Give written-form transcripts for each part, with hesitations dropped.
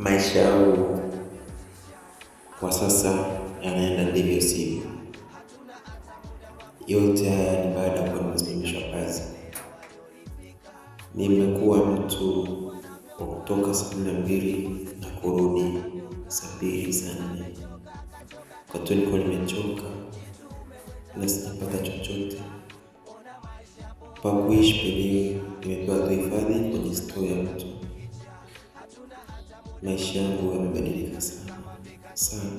Maisha yangu kwa sasa yanaenda ndivyo sivyo. Yote haya ni baada ya kuwa nimesimamishwa kazi. Nimekuwa mtu wa kutoka saa 12 na kurudi saa 2 saa 4. Wakati nilikuwa nimechoka na sijapata chochote. Pa kuishi penyewe nimepewa tu hifadhi kwenye store ya mtu. Maisha yangu yamebadilika sana sana,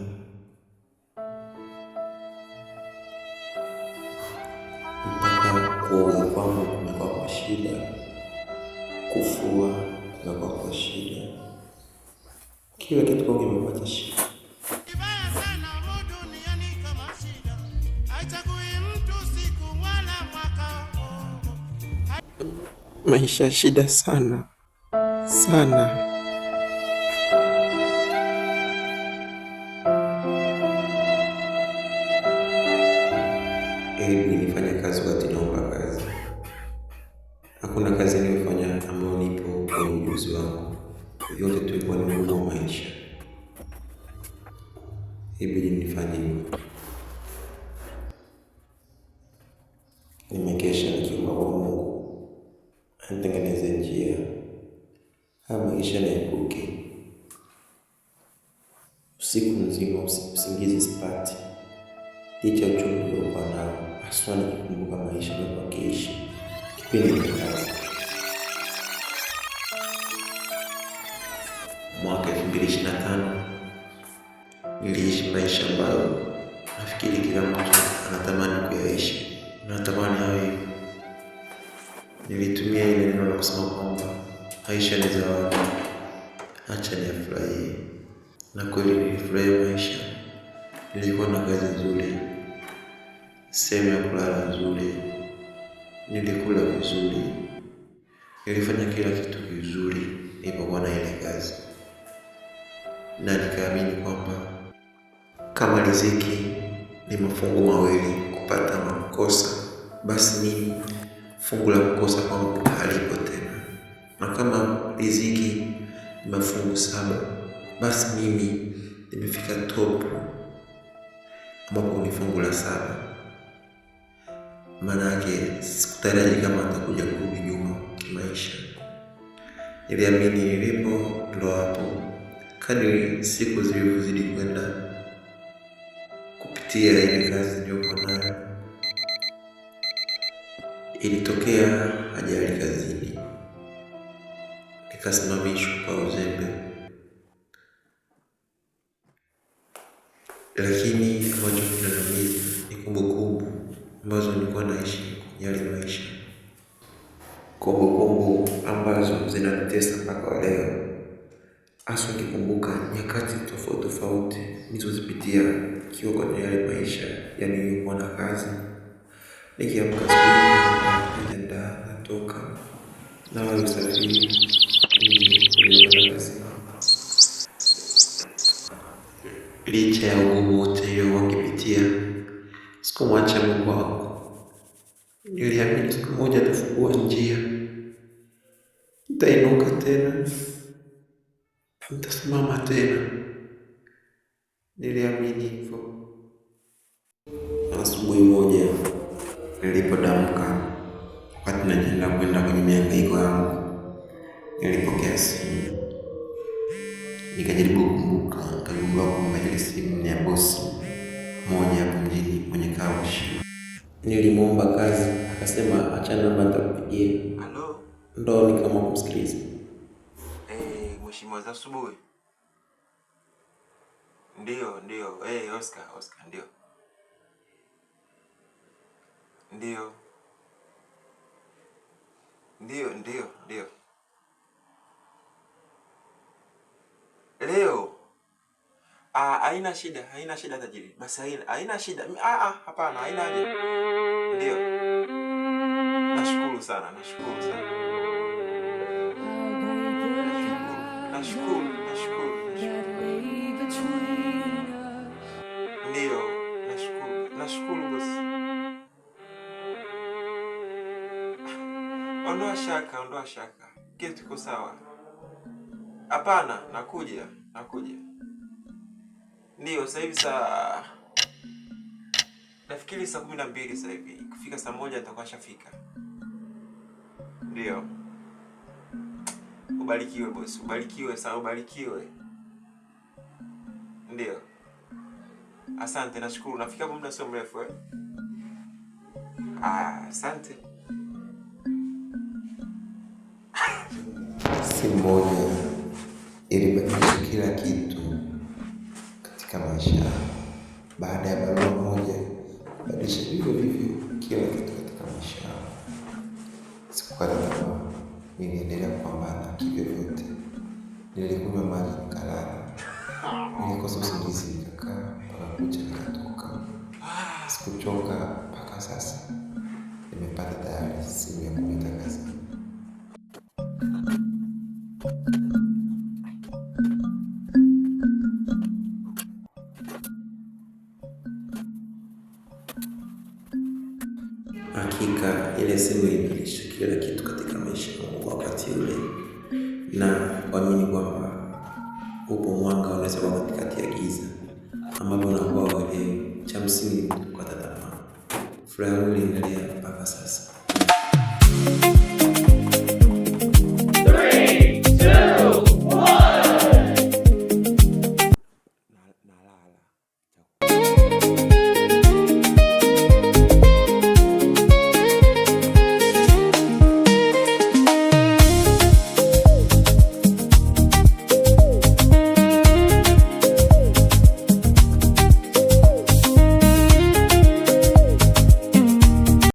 mpaka kuoga kwangu kumekuwa kwa shida, kufua kumekuwa kwa shida, kila kitu kwangu kimekuwa cha shida. Maisha shida sana sana. Ilibidi nifanye kazi wakati naomba kazi. Hakuna kazi niliyofanya ambayo nipo kwenye ujuzi wangu, yote tu ilikuwa ni ugumu wa maisha, ibidi nifanye hivyo. Nimekesha nikiomba kwa Mungu anitengeneze njia, haya maisha naepuke. Usiku mzima usingizi sipati, licha ya uchungu niliokuwa nao, haswa nikikumbuka maisha niliyokuwa nikiishi kipindi cha kazi. Mwaka 2025 niliishi maisha ambayo nafikiri kila mtu anatamani kuyaishi, natamani awe hivyo. Nilitumia ile neno la kusema kwamba maisha ni zawadi, acha niyafurahie. Na kweli nilifurahia maisha. Nilikuwa na kazi nzuri, sehemu ya kulala nzuri, nilikula vizuri, nilifanya kila kitu vizuri nilipokuwa na ile kazi, na nikaamini kwamba kama riziki ni mafungu mawili, kupata na kukosa, basi mimi fungu la kukosa kwangu halipo tena, na kama riziki ni mafungu 7, basi mimi nimefika top ambapo ni fungu la 7. Maana yake sikutaraji kama nitakuja kurudi nyuma kimaisha. Niliamini nilipo ndo hapo. Kadri siku zilivyozidi kwenda, kupitia ile kazi niliyokuwa nayo, ilitokea ajali kazini, nikasimamishwa kwa uzembe. Lakini ambacho kinaniumiza ni kumbukumbu ambazo nilikuwa naishi kwenye yale maisha, kumbukumbu ambazo zinanitesa mpaka leo, haswa nikikumbuka nyakati tofauti tofauti nilizozipitia nikiwa kwenye yale maisha, yaani nilikuwa na kazi, nikiamka asubuhi najiandaa, natoka nawahi usafiri ili kazini. Licha ya ugumu wote niliokuwa nikipitia, sikumwacha Mungu wangu. Niliamini siku moja atafungua njia, nitainuka tena, nitasimama tena. Niliamini hivyo. Asubuhi moja nilipodamka, wakati najiandaa kwenda kwenye mihangaiko yangu, nilipokea simu. Nikajaribu kukumbuka, nikagundua kwamba ile simu ni ya bosi mmoja hapo mjini mwenye car wash. Nilimuomba kazi, akasema achana namba nitakupigia. Halo. Ndo nikaamua kumsikiliza. Mheshimiwa, za asubuhi. Ndio, ndio. Oscar, Oscar, ndio. Ndio. Ndio, ndio, ndio. Leo. Ah, haina shida, haina shida tajiri. Basi haina shida. Hapana, haina haja. Ndio. Nashukuru sana, nashukuru sana. Nashukuru, nashukuru, nashukuru. Ndio, nashukuru. Nashukuru bosi. Ondoa shaka, ondoa shaka. Kitu kiko sawa. Hapana, nakuja, nakuja. Ndiyo, sasa hivi saa nafikiri saa 12 sasa hivi. Kufika saa 1 nitakuwa shafika. Ndiyo. Ubarikiwe bosi, ubarikiwe sana, ubarikiwe. Ndiyo. Asante, nashukuru. Nafika hapo muda sio mrefu eh. Ah, asante. Simu moja ilibadilisha kila kitu katika maisha yangu. Baada ya barua moja kubadilisha vivyo vivyo kila kitu katika maisha yangu. Sikukata tamaa, niliendelea kupambana kivyovyote. Nilikunywa maji nikalala, nilikosa usingizi nikakaa mpaka kucha nikatoka. Sikuchoka mpaka sasa, nimepata tayari simu ya kuniita kazini. Hakika ile simu ilibadilisha kila kitu katika maisha yangu wakati ule, na kuamini kwamba upo mwanga unaweza kuwa katikati ya giza ambapo unakuwa uelewi. Cha msingi ni kutokata tamaa. Furaha yangu